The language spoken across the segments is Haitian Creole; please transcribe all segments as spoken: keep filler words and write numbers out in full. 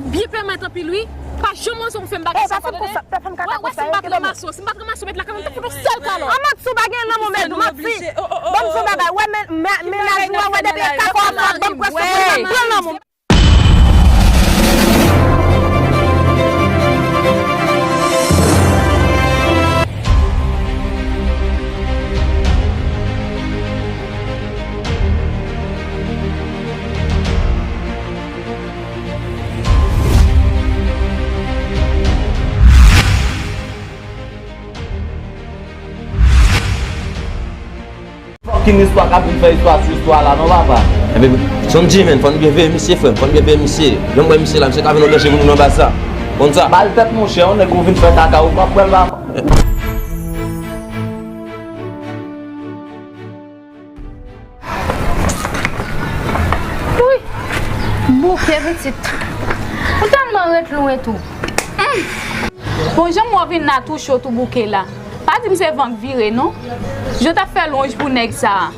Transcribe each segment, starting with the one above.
Byen pèmèt anpil wi. Pa janm oze fè m bagay sa. Wè, wè, si m pa t ranmase w, si m pa t ranmase w, met lakay mwen, m t ap fout yon sèl kalòt. An manti, w pa gen lanmou, men manti. Ban m di w bagay, wè, men, men, mennaj ou a, wè, depi e kat fwa, ban m pran lanmou. Fucking istwa k ap vin fè istwa sou istwa la non papa. Ebyen, sonn G-Man, fò n byen veye misye frè m, fò n byen veye misye. Jan m wè misye la, misye ka vin yon danje pou nou nan baz sa. Konn sa. Ba l tèt monchè, yon nèg ou vin fè kaka ou p ap wè l papa. Wi. Bouke pitit. Ou tèlman ret lwen tou. Bon, jan m wè w vin la tou cho tou bouke la. Pa di m se van k vire non. Jan w t ap fè lwanj pou nèg sa a.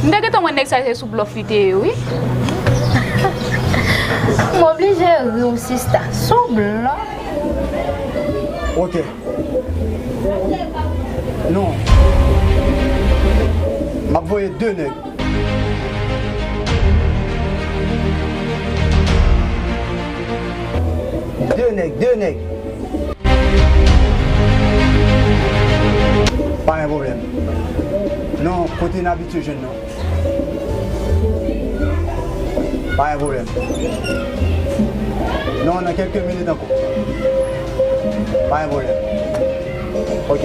M te gentan wè nèg sa se sou blòf li te ye wi. M oblije ri w sista. Sou blòf. Ok. Non. M ap voye de nèg. De nèg, de nèg. Pa gen pwoblèm. Non, kote n abitye jwenn nan. Pa gen pwoblèm. Non, nan kèlke minit ankò. Pa gen pwoblèm. Ok.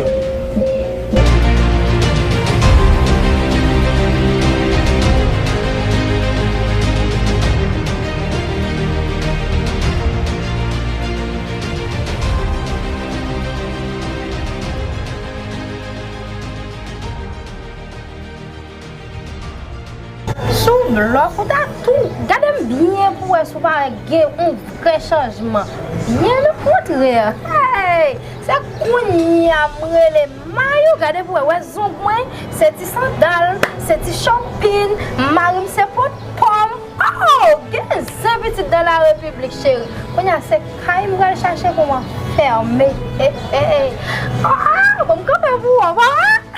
Sou blòf ou ta tou. Gade m byen pou wè si w pa gen yon vrè chanjman. Byen okontrè. Hey! Se kounye a m rele Mayou. Gade pou wè, wè zong mwen, se ti sandal, se ti chòpin, mari m se pot pòm. Oh! Gen zen pitit dans la République, chérie. Kounye a se kay m pral chache pou m anfème. Hey, hey, hey. Ah! Bon, m kanpe pou wè, papa.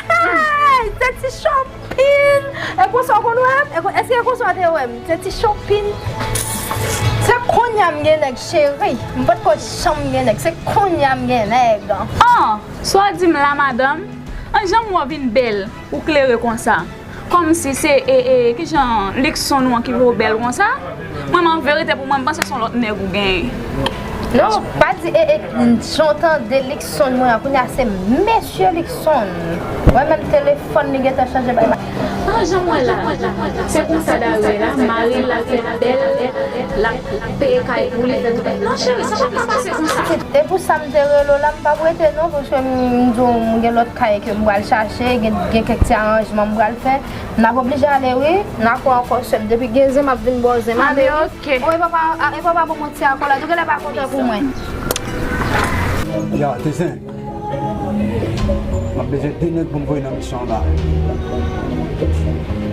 Hey, se ti chòpin! E konsa w konn wè m? E kon-, èske e konsa w te wè m? Se ti chòpin. Se kounye a m gen nèg, cheri. M potko janm gen nèg. Se kounye a m gen nèg. An, sa w di m la, madanm? An, jan m wè w vin bèl, ou klere konsa. Kòmsi se, e, e, kijan Luckson ou an ki fè w bèl konsa? Mwen, an verite, pou mwen, m panse se yon lòt nèg ou genyen. Non, pa di, e, e, jan w tande Luckson mwen an, kounye a se mesye Luckson. Mwen menm telefòn li gentan chanje bay. Ah, jan mwen la, se konsa Daryl la, mari l la fè bèl, l ap peye kay pou li, fè tout. Non, cheri, sa p ap ka pase konsa. E pou sa m te rele w la, m p ap rete non, paske m di w m gen lòt kay ke m pral chache, gen, gen kèk ti aranjman m pral fè. N ap oblije ale wi. N a kwè ankò sè m. Depi gen zen m ap vin ba w zen. M ale wi. Ok. Wi papa, a, e papa pou mwen ti akò la. Tou genlè pa kontan pou mwen. Ya, te zen. M ap bezwen de nèg pou m voye nan misyon anba.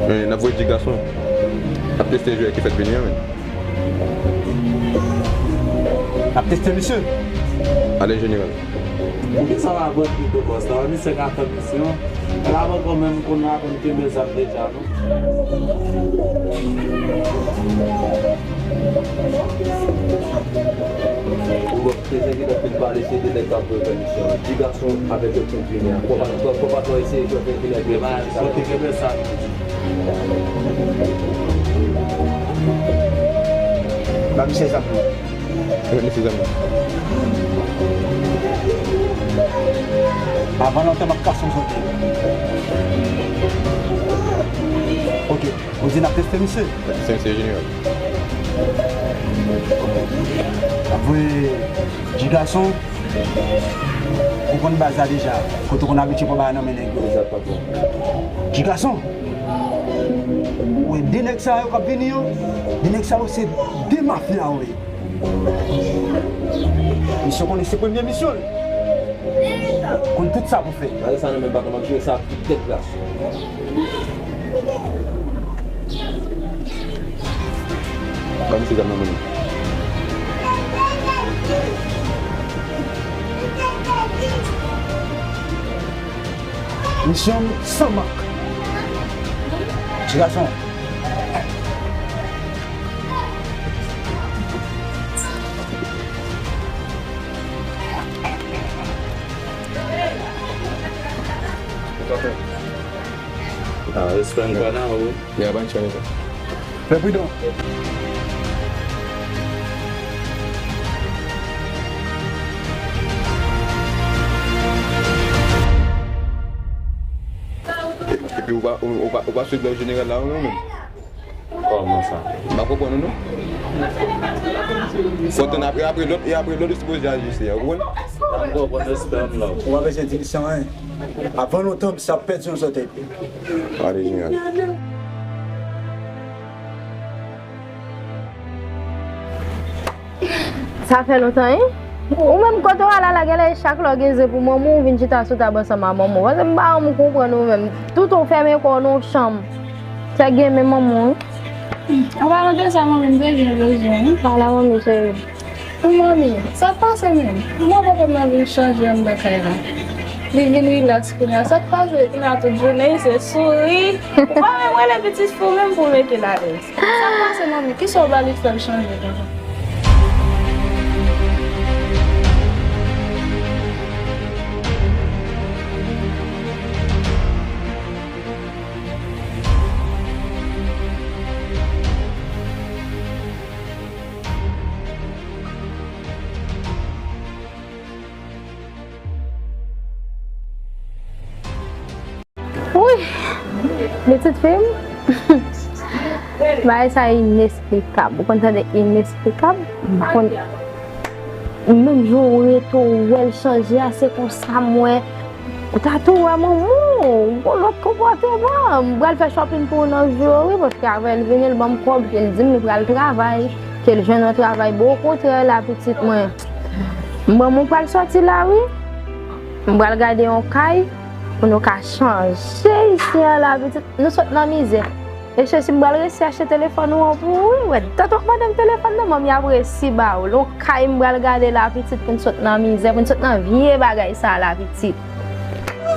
Men, n ap voye G-Gason. N ap teste jwè ki fèk vini an, men. N ap teste misye. Ale jeneral. Poukisa w ap rantre tou konsa? Misye ka fè misyon. L ap ankò menm konn aprann kenbe zam deja, non? Ou wè, te zen ki t ap fin pale, se de nèg k ap voye fè misyon. Ti gason avèk yo ki vini an. Fò pa, fò, fò pa twò eseye fè vini ak yo. Kote kenbe sa? Ba misye zam nan. Mèt mesye zam nan. Avan lontan, m ap kase w soti. Ok. Ou di n ap teste misye? N ap teste misye, jeneral. Ok. N ap voye G-Gason. Ou konn baz la deja. Kote w konn abitye pran bagay nan men nèg yo. Egzat, patwon. G-Gason. Ou wè de nèg sa yo k ap vini yo? De nèg sa yo se de mafya yo ye. Misye konnen se premye misyon l. Konn tout sa pou fè. Gade sa nan men m, patwon, m ap jere sa ak tout tèt gras. Ba misye zam nan, mwen menm. Misyon m san mank. Ti gason. Ah, respè m pa nan ou. Ya, pa n chanje sa. Fè pridan. Epi ou pa, ou, ou pa, ou pa swiv lòd jeneral la, ou non, menm? Kòman sa? M pa konprann ou, non. Fò tann apre, apre lòt, e apre lòt ou sipoze aji, se, ou konprann? M konprann, respè m la. Ou pa bezwen di misyon anyen. Avan lontan, misye ap pèdi yon sòtèy. Ale, jeneral. Sa fè lontan, wi. Ou menm kote w al la, genlè chak lè w gen zen pou manman w, ou vin chita sou tab ansanm ak manman w. Paske m pa janm konprann ou menm. Toutan w fèmen kò w nan yon chanm. Sa gen men manman w, wi. An palan de sa, manmi, m te byen bezwen, wi. Pale a manmi, cheri. Manmi, sa k pase menm? Kouman papa m nan vin chanje anndan kay la? Li vin rilaks kounye a. Sa k pase? Kounye a tout jounen, se souri. Ou pa menm rele pitit fi w menm pou mete l alèz. Sa k pase, manmi? Kisa w ba li k fè l chanje konsa? Wi, pitit fi m. Bagay sa inesplikab. Ou konn tande inesplikab? M pa konn. Menm jan w rete w wè l chanje a, se konsa m wè. Ou ta tou wè manman w, gon lòt konpòteman. M pral fè shopping pou ou nan jou yo, wi, paske avè l vini, l ban m kòb, ke l di m li pral travay, ke l jwenn yon travay. Bon, okontrè, la, pitit mwen. Manman w pral sòti la, wi. M pral gade yon kay pou nou ka chanje isi an la, pitit. Nou sot nan mizè. Mesye, si m pral resi achte telefòn ou an pou ou, wi, wè, tanto w mande m telefòn nan, manmi ap resi ba ou l. Yon kay m pral gade la, pitit, pou n sot nan mizè, pou n sot nan vye bagay sa la, pitit.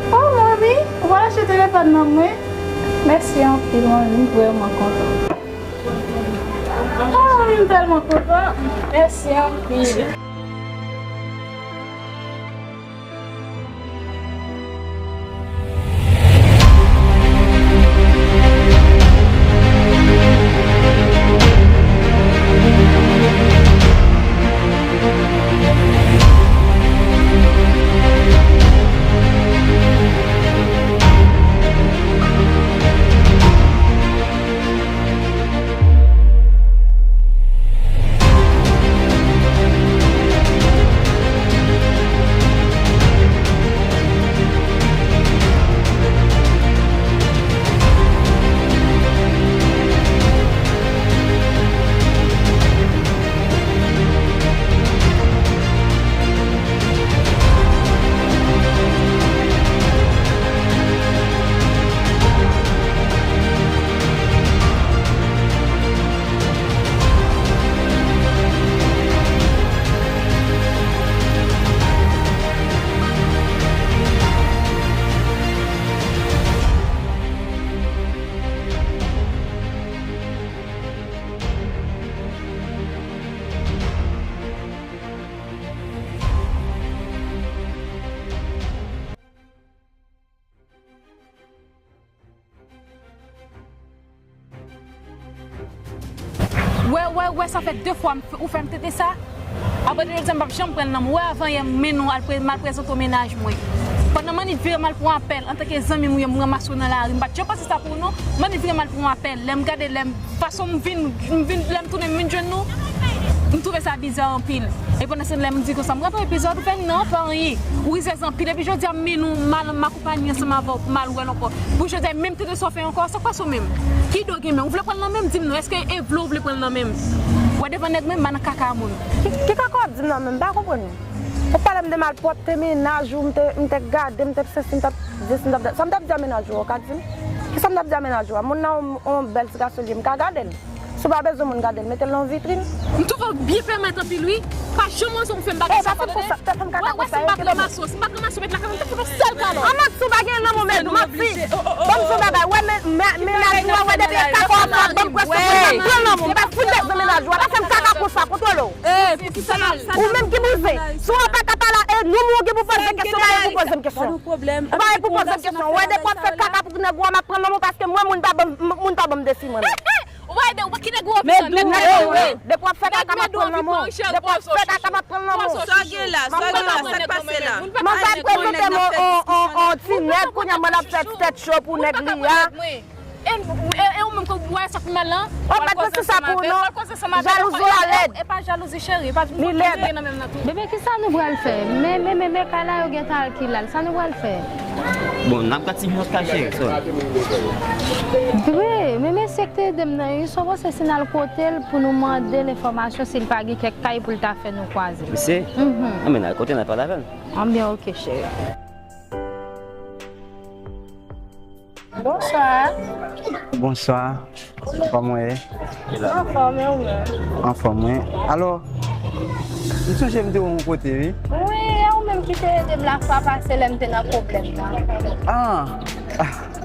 Oh, manmi, ou pral achte telefòn nan mwen? Mèsi anpil, manmi, m vrèman kontan. Oh, manmi, m tèlman kontan. Mèsi anpil. Wè, wè, wè, sa fè de fwa m f-, ou fè m tete sa. Apre de lòt sa, m p ap janm pran l nan men w. Wè, avan yè, m mennen w al pre-, m al prezante w mennaj mwen. Pandan m annik vire m al pran apèl, antanke zanmi m ou ye, m ranmase w nan lari. M pa t janm panse sa pou ou non. M annik vire m al pran apèl. Lè m gade, lè m, fason m vin, m vin, lè m tounen, m vin jwenn nou, m twouve sa biza anpil. E pandan se tan, lè m di konsa, m pral pran epizòd, ou fè m nan, pa anyen. Ou rizèz anpil. Epi jodi a, m mennen w, m al, m akonpaye ansanm avè w, pou m al wè l ankò. Pou jodi a, menm tete sa w fè ankò, sa k pase w menm? Ki do gen menm? Ou vle pran l nan men m? Di m non, èske e vle w vle pran l nan men m? Wè devan nèg mwen, m pa nan kaka moun. Ki, ki kaka w ap di m nan men m? M pa konprann ou. Ou pale m de malpwòpte mennaj ou, m te, m te gade, m te sesi, m t ap di, m t ap, sa m t ap di a mennaj ou, ou ka di m? Kisa m t ap di a mennaj ou a? Moun nan yon, yon bèl ti gason li ye, m ka gade l. Ou pa bezwen moun gade l, mete l nan yon vitrin. M twouve w byen pèmèt anpil, wi. Pa janm wè sa w fè m bagay sa. Fè m kaka konsa, fè m kaka konsa. Wè, wè, si m pa t ranmase w, si m pa t ranmase w, met lakay mwen, m t ap fout w sèl kalòt. An, Max, ou pa gen lanmou, men, Max, ban m di w bagay. Wè, men, men, mennaj ou a, wè, depi e kaka w ap ban m presyon, m ap pran lanmou. M pa fout bezwen mennaj ou a. Pa fè m kaka konsa, kontwole w. Ou menm ki bouzen. Si w pa ka pale, e nou moun ki pou poze kesyon, pa gen pou poze m kesyon. Ou pa gen pou poze m kesyon. Wè, depi w ap fè kaka pou nèg ou a, m ap pran lanmou paske mwen, moun pa ban m, moun pa ban m desi mwen menm. Ou pa ede, ou pa ki nèg ou ap tann, nèg mèd ou ye. Depi w ap fè kaka, m ap pran lanmou. Depi w ap fè kaka, m ap pran lanmou. Sa gen la, sa gen la, sa k pase la? Mwen pral prezante m on, on, on, on ti nèg, kounye a mwen ap fè tèt cho pou nèg li a. E, e, e ou menm ke w wè sa k mal lan? Ou pa t mete sa pou ou non. Jalouzi a lèd. E pa jalouzi, cheri. Li lèd. Bebe, kisa nou pral fè? Men, men, men, men kay la yo gentan al kilal. Sa nou pral fè? Bon, n ap gad si yon lòt kay, cheri, sò. Dwe, men mesye k te ede m nan, wi, sa w panse si n al kote l pou nou mande l enfòmasyon si l pa gen kèk kay pou l ta fè nou kwaze? Mesye? Mhm. Anben, n al kote l, n al pale avè l. Anben, oke, cheri. Bonswa. Bonswa. Kòman w ye? Anfòm, e ou menm? Anfòm, wi. Alò, m sonje m te wè w yon kote, wi. Wi, e ou menm ki te ede m lafwa pase lè m te nan pwoblèm nan. Ah!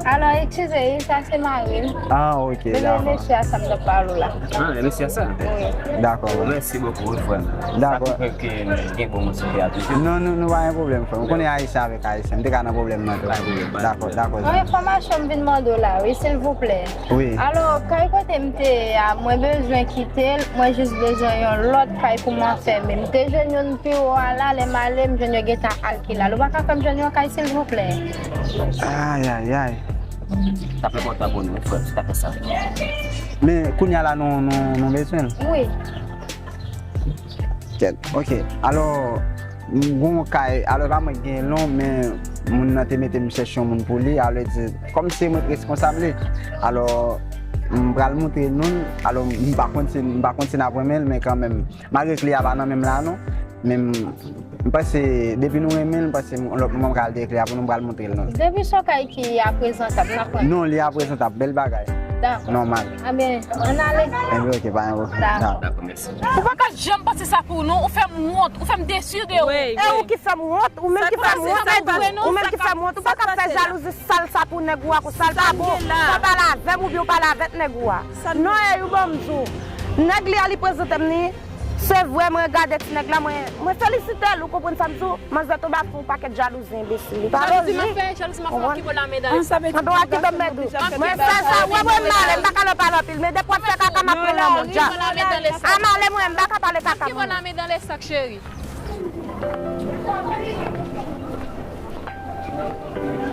Alò, eskize, wi, sa se mari m. Ah, ok, dakò. Mesye a sa m t ap pale w la. Ah, e mesye a sa? Wi. Dakò. Mèsi bokou, wi, frè m. Dakò. Sa ki fè ke m gen bon moun sou kè a toujou. Non, non, non, pa gen pwoblèm, frè m. Ou konnen ayisyen avèk ayisyen. M te ka nan pwoblèm nan tou. Pa gen pwoblèm, pa gen pwoblèm. Dakò, dakò. Yon enfòmasyon m vin mande w la, wi, silvouplè. Wi. Alò, kay kote m te ye a, mwen bezwen kite l, mwen jis bezwen yon lòt kay pou m anfèmen. M te jwenn youn pi wo a la, lè m ale, m jwenn yo gentan al kilal. Ou pa ka fè m jwenn yon kay, silvouplè? Ay, ay, ay. Sa fè kontan pou nou, frè, sa fè sa. Men, kounye a la, nou, nou, nou bezwen l? Wi. Kèt, ok. Alò, m gon kay, alò, e pa mwen ki genyen l non, men moun nan te mete m chèche yon moun pou li, alò, di, kòm se mwen k responsab li, alò, m pral montre nou l, alò, m pa konn si, m pa konn si n ap renmen l, men kanmenm, malgre kle a pa nan men m la non, men m, m panse, depi nou renmen l, m panse yon lòt moman m ka al dèyè kle a pou nou, m pral montre l non. Depi se yon kay ki aprezantab, n ap pran. Non, li aprezantab, bèl bagay. Dakò. Nòmal. Anben, ann ale. Enben, ok, pa gen pwoblèm. Dakò. Dakò, mèsi. Ou pa ka janm panse sa pou ou non, ou fè m wont, ou fè m desi de ou. E ou ki fè m wont, ou menm ki fè m wont, ou menm ki fè m wont, ou pa ka fè jalouzi sal sa pou nèg ou a konsa, l pa bon. Ou pa pale avè m oubyen ou pale avèk nèg ou a. Non, e ou ban m di w. Nèg li a li prezante m ni, se vre mwen gade ti nèg la, mwen, mwen felisite l, ou konprann sa m di w? Manzè tonbe ap fè yon pakèt jalouzi enbesil. Li pa lojik. Jalouzi m ap fè, jalouzi m ap fè, ki bò l ame dayè? Anben, ki bò l ame dayè? Mwen fè sa, wè mwen m ale, m pa ka lòt pale anpil, men depi w ap fè kaka, m ap pran lanmou, djab. A m ale mwen, m pa ka pale kaka pou mwen. Ki bò l ame dayè, cheri?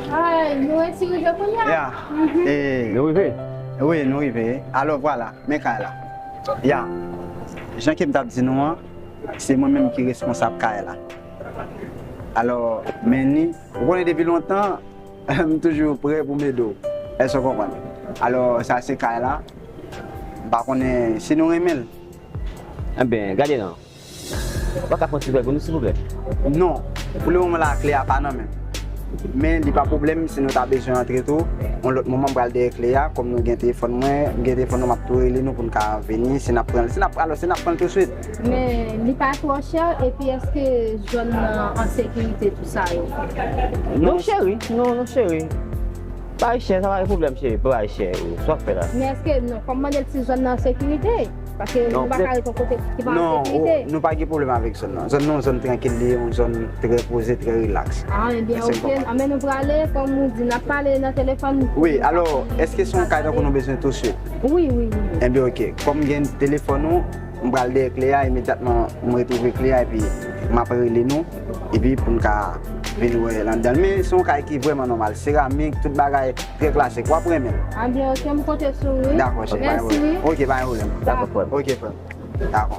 Ay, nou resi rive kounye a? Ya. Mhm. E, nou rive? Wi, nou rive. Alò, vwala, men kay la. Ya. Jan ke m t ap di nou an, se mwen menm ki responsab kay la. Alò, men ni, ou konnen depi lontan, m toujou prè pou m ede w. Èske w konprann? Alò, sa se kay la. M pa konnen si nou renmen l. Enben, gade non. Ou pa ka fè yon ti prè pou nou, silvouplè? Non. Pou le moman la, kle a pa nan men m. Men li pa pwoblèm, si nou ta bezwen antre tou, yon lòt moman m pral dèyè kle a, kòm nou gen telefòn mwen, m gen telefòn nou, m ap tou rele nou pou n ka vini, si n ap pran l, si n ap, alò, si n ap pran l touswit. Men li pa twò chè, epi èske zòn nan an sekirite tou sa yo? Non, cheri, non, non, cheri. Pa chè, sa pa gen pwoblèm, cheri, pa chè, wi. Sa w ap fè la? Men èske, non, kòm mande l si zòn nan an sekirite? Paske nou pa ka ret yon kote ki pa an sekirite. Non, nou pa gen pwoblèm avèk zòn nan. Zòn nan, yon zòn trankil li ye, yon zòn trè poze, trè rilaks. Ah, ebyen, ok. Anben nou prale, kòm ou di, n ap pale nan telefòn. Wi, alò, èske se yon kay tankou nou bezwen touswit? Wi, wi, wi, wi. Enben, ok. Kòm m gen telefòn ou, m pral dèyè kle a, imedyatman m retwouve kle a, epi m ap rele nou, epi pou n ka vin wè anndan l. Men se yon kay ki vrèman nòmal, seramik, tout bagay trè klasik. W ap renmen l. Anben, ok, m konte sou ou, wi. Dakò, cheri, pa gen pwoblèm. Mèsi, wi. Ok, pa gen pwoblèm. Dakò. Ok, frè m. Dakò.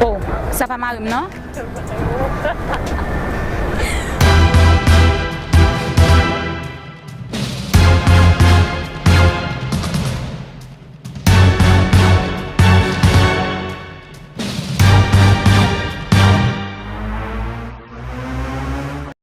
Oh, sa pa mari m non.